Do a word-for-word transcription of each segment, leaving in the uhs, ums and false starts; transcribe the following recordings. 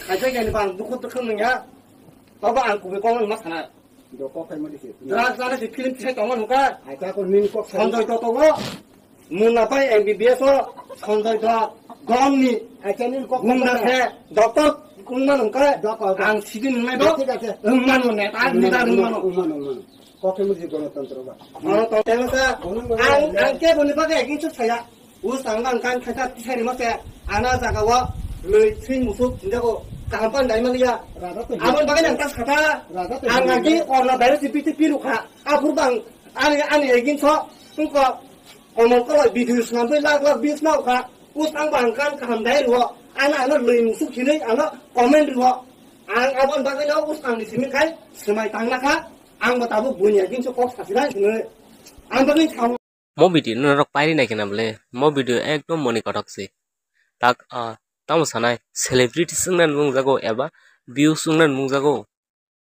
Kaisa kaini bang dukhu dukhu nungya. Tobo ang kubui kong ma sana. Do kok khai modi se. Drak sana se film kisai tongo nuka. Acha ko nin kok sai. Sanjay Dotto go. Munna pai M B B S o Sanjay Dotto ni. Acha nin kok gunda sai. Se doctor kungma nuka. Doctor. Ang sidin nai do. Thik ase. Wngmano ne. Ar ni dar wngmano. Wngmano, wngmano. Kok khai modi se Ganatantro ba. Ganatantro sa. Ang, ang ke boni bagwi ekhin chuk saya. Us ang bang kan khaisa tisari mase ana jaga o loi sing musuk jago kaham pan dai maliya. Raja to abon bagwi nang tas kata. Raja to ang agi korna dai si B J P rukha. Aphur bang ani, ani egin so tungko komol koloi video snam bai lak lak views na ukha. Us ang bang kan kaham dai ruo. Ana, ano loi musuk hinui ano comment ruo. Ang abon bagwi no us ang ni simi khai swmai tang nakha. Ang bo tabuk buini egin so kok sasi nai hinui. Ang bagwi thang Mo video norok pairi nai khe na bole, mo video ekdom moni kothok se. Tak, ah, tamo sanai celebrities wngna nungjago eba views wngna nungjago.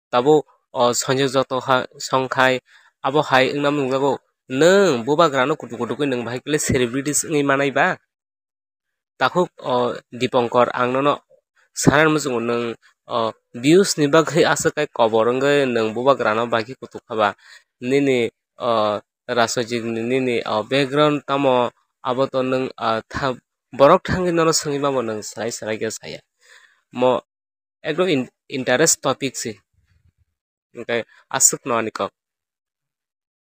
Tabo, o, Sanjay Dotto ha, song khai, abo hai wngna nungjago. Nwng bubagra no kutu kutu khe nwng bahai khe celebrities wngwi manai ba? Takhuk, o, Dipankar, ang nono sana muchungo nwng, o, views ni bagwi aswk kai kobor wngwi nwng bubagra no bai khe kutuk kha ba. Nini, o, Rajnitik ni nini, o, background tamo abo to nwng, o, tha-, borok thangwi nono swngwi mabo nwng swrai swrai khe saya. Mo ekdom in-, interest topic se. Hwnkhe aswk no ani kok.